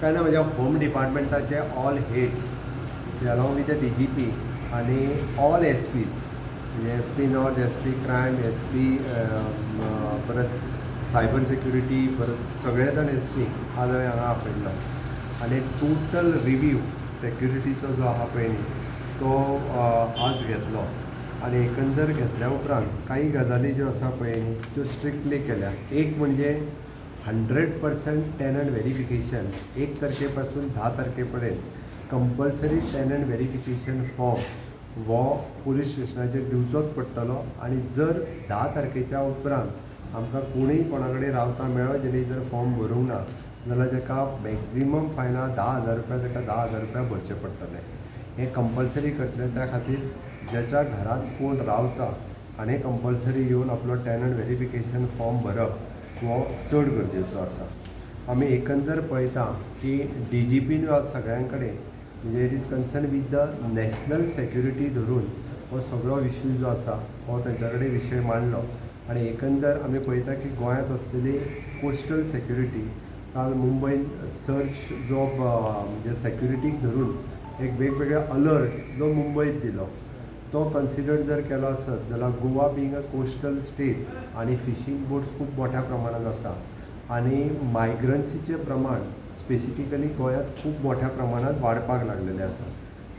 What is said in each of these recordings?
काय ना, म्हज्या होम डिपार्टमेंटाचे all heads along with the DGP आनी ऑल एसपीज, म्हणजे SP north, SP crime, SP परत सायबर सेक्युरिटी, परत सगळे जाण एसपी आज हांवें हांगा आपयल्लो आनी टोटल रिव्यू सेक्युरिटीचो जो आहा पळय न्ही तो आज घेतलो. आनी एकंदर घेतल्या उपरांत काही गजाली ज्यो आसा पळय न्ही त्यो स्ट्रिक्टली केल्या. एक म्हणजे 100% टेनंट व्हेरिफिकेशन, 1 तारखे पासून 10 तारखे पर्यंत कंपल्सरी टेनंट व्हेरिफिकेशन फॉर्म हो पुलीस स्टेशनाचेर दिवचोच पडटलो. आनी जर 10 तारखेच्या उपरांत आमकां कोणूय कोणा कडेन रावता मेळ्ळो जेणी जर फॉर्म भरूंक ना जाल्यार ताका मॅक्झिमम फायन 10,000 रुपया, ताका 10,000 रुपया भरचे पडटले. हें कंपल्सरी करतले. त्या खातीर ज्याच्या घरांत कोण रावता आनी कंपल्सरी येवन आपलो टेनंट व्हेरिफिकेशन फॉर्म भरप हो चड गरजेचो आसा. आमी एकंदर पळयता की डीजीपीन आज सगळ्यां कडेन म्हणजे it is concern with the national security धरून हो सगळो इश्यू जो आसा हो तेंच्या कडेन विशय मांडलो. आनी एकंदर आमी पळयता की गोंयांत आसलेली कोस्टल सेक्युरिटी, काल मुंबयन सर्च जो म्हणजे सेक्युरिटीक धरून एक वेगवेगळे अलर्ट जो मुंबयत दिलो तो कन्सिडर जर केलो आसत जाल्यार Goa being a coastal state आनी फिशींग बोट्स खूब मोठ्या प्रमाणात आसा आनी मायग्रन्सीचें प्रमाण स्पेसिफिकली गोंयांत खूब मोठ्या प्रमाणात वाडपाक लागलेलें आसा.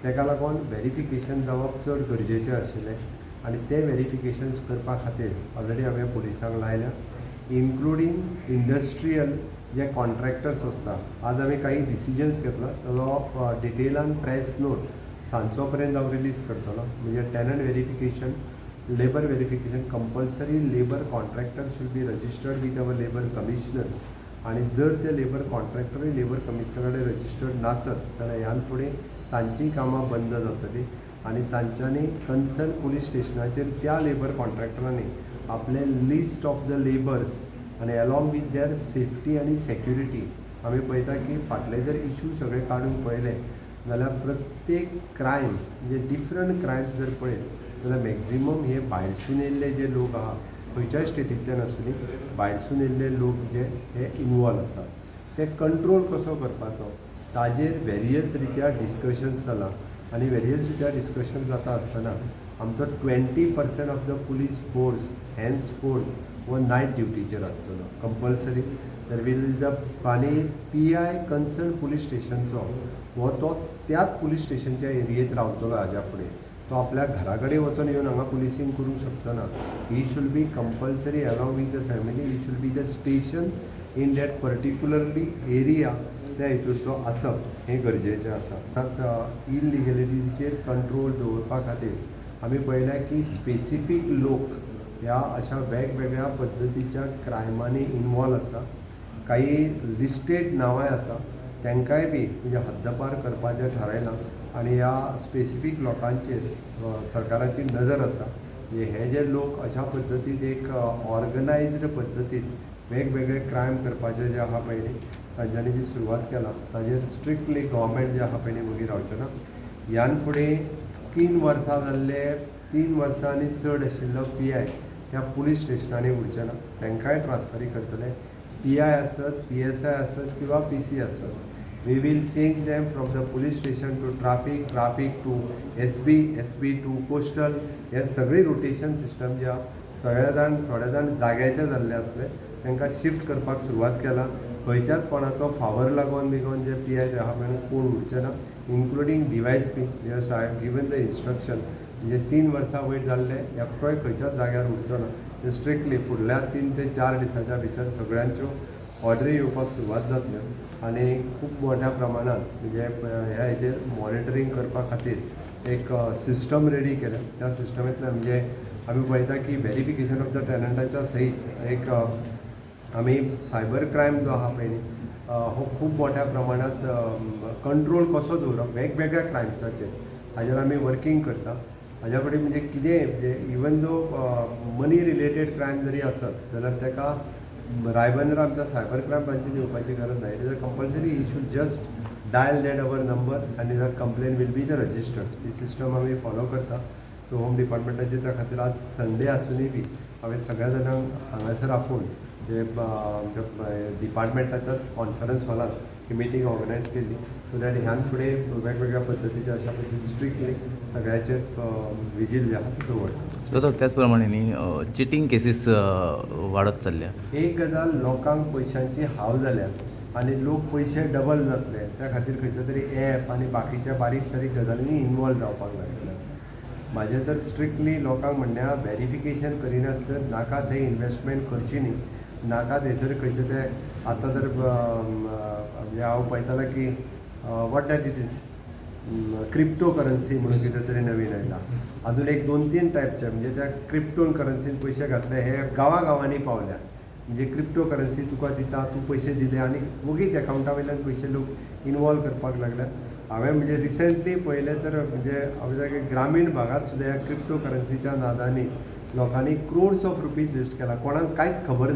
तेका लागून व्हेरिफिकेशन जावप चड गरजेचें आशिल्लें आनी तें व्हेरिफिकेशन्स करपा खातीर ऑलरेडी हांवें पुलिसांक लायल्या, इन्क्लुडींग इंडस्ट्रियल जे कॉन्ट्रॅक्टर्स आसता. आज आमी काही डिसिजन्स घेतला ताजो डिटेलान प्रेस नोट सांजचो पर्यंत हांव रिलीज करतलो. म्हणजे tenant verification, labour verification, compulsory labour contractor should be registered with our labour commissioners. आनी जर ते लेबर कॉन्ट्रॅक्टरूय लेबर कमिशनरा कडेन रजिस्टर्ड नासत जाल्यार ह्यान फुडें तांचीय कामां बंद जातलीं आनी तांच्यांनी कन्सर्न पुलीस स्टेशनाचेर त्या लेबर कॉन्ट्रॅक्टरांनी आपलें लिस्ट ऑफ the labours आनी एलॉंग विथ there safety आनी सेक्युरिटी. आमी पळयता की फाटले जर इशू सगळे काडून पळयले जाल्यार प्रत्येक क्रायम म्हणजे डिफरंट क्रायम्स जर पळयत जाल्यार मॅक्झिमम हे भायरसून येयल्ले जे लोक आहा, खंयच्याय स्टेटींतल्यान आसूं, भायरसून येयल्ले लोक जे हे इनवॉल्व आसात ते कंट्रोल कसो करपाचो ताजेर वेरियस रित्या डिस्कशन्स जालां. आनी वेरियस रित्या डिस्कशन जाता आसतना आमचो 20% of the police force henceforth हो नायट ड्युटीचेर आसतलो कंपल्सरी. There will the आनी पीआय कन्सर्न पुलीस स्टेशनचो हो तो त्याच पुलीस स्टेशनच्या एरियेंत रावतलो. हाज्या फुडें तो आपल्या घरा कडेन वचून येवन हांगा पुलिसींग करूंक शकचो ना. He should be compulsory along with the family, he should be the station in that particularly area, त्या हितून तो आसप हें गरजेचें आसा. आतां इलिगलिटीचेर कंट्रोल दवरपा खातीर आमी पळयल्या की स्पेसिफीक लोक ह्या अशा वेगवेगळ्या पद्दतीच्या क्रायमांनी इनवॉल्व आसा. काही लिस्टेड नांवांय आसा, तांकांय बी म्हणजे हद्दपार करपाचें थारायलां आनी ह्या स्पेसिफीक लोकांचेर सरकाराची नजर आसा. म्हणजे हे जे लोक अशा पद्दतीन एक ऑर्गनायज्ड पद्दतीन वेगवेगळे क्रायम करपाचे जे आहा पळय न्ही तांच्यांनी जी सुरवात केला ताजेर स्ट्रिक्टली गव्हर्मेंट जे आहा पळय न्ही वगी रावचें ना. ह्यान फुडें 3 वर्सां जाल्ले, 3 वर्सां आनी चड आशिल्लो पीआय त्या पुलीस स्टेशनांनी उरचे ना, तांकांय ट्रान्सफरी करतले. पीआय आसत, पीएसआय आसत किंवा पीसी आसत, we will change them from the police station to traffic, traffic to SB, SB to coastal. हे सगळी रोटेशन सिस्टम जी आहा सगळे जाण थोडे जाण जाग्याचे जाल्ले आसले तांकां शिफ्ट करपाक सुरवात केला. खंयच्याच कोणाचो फावर लागोन बिगोन जे पीआय जे आहा पळय कोण उरचे ना, including DySP. Just I have given the instruction, म्हणजे 3 वर्सां वयर जाल्ले एकटोय खंयच्याच जाग्यार उरचो ना. ते स्ट्रिक्टली फुडल्या 3 ते 4 दिसाच्या भितर सगळ्यांच्यो ऑर्डरी येवपाक सुरवात जातल्यो आनी खूब मोठ्या प्रमाणात म्हणजे ह्या हेजेर मॉनिटरींग करपा खातीर एक सिस्टम रेडी केल्या. त्या सिस्टमींतल्यान म्हणजे आमी पळयता की व्हेरिफिकेशन ऑफ the टेनंटाच्या सहीत एक आमी सायबर क्रायम जो आहा पळय न्ही हो खूब मोठ्या प्रमाणात कंट्रोल कसो दवरप वेगवेगळ्या क्रायम्साचेर हाजेर आमी वर्कींग करता. हाज्या फुडें म्हणजे कितेंय म्हणजे even though money related crime जरी आसत जाल्यार ताका रायबंदरा आमच्या सायबर क्रायम ब्रांचीन येवपाची गरज ना. It is a compulsory, he should just dial that our number आनी that complain will be the registered. He system आमी फॉलो करता. सो होम डिपार्टमेंटाचे त्या खातीर आज संडे आसुनूय बी हांवें सगळ्या जाणांक हांगासर आपोवन जे आमच्या डिपार्टमेंटाच्या कॉन्फरन्स हॉलांत ही मिटींग ऑर्गनायज केल्ली, सो that ह्यान फुडें वेगवेगळ्या पद्दतीचे अशा भशेन स्ट्रिक्टली सगळ्याचेर विजील जे आहा ते दवरता. दोतोर, त्याच प्रमाणे न्ही चिटींग केसीस वाडत चल्ल्या. एक गजाल, लोकांक पयशांची हाव जाल्या आनी लोक पयशे डबल जातले त्या खातीर खंयच्या तरी एप आनी बाकीच्या बारीक सारीक गजालींनी इनवॉल्व जावपाक लागिल्ले आसा. म्हाजें तर स्ट्रिक्टली लोकांक म्हणणें आहा, वेरिफिकेशन करिनासतना नाका थंय इनवेस्टमेंट करची न्ही. नाका थंयसर खंयचे ते आतां तर म्हणजे हांव पळयतालो की what that it is, crypto currency म्हणून कितें तरी नवीन आयला. अजून एक दोन तीन टायपचे, म्हणजे त्या क्रिप्टो करन्सीन पयशे घातले, हे गांवा गांवांनी पावल्या. म्हणजे क्रिप्टो करन्सी तुका दिता, तूं पयशे दिले आनी वगीच एकावंटा वयल्यान पयशे लोक इनवॉल्व करपाक लागल्या. हांवें म्हणजे रिसेंटली पळयलें तर म्हणजे हांवें ग्रामीण भागांत सुद्दां ह्या क्रिप्टो करन्सीच्या नादांनी लोकांनी क्रोर्स ऑफ रुपीज वेस्ट केला, कोणाक कांयच खबर ना.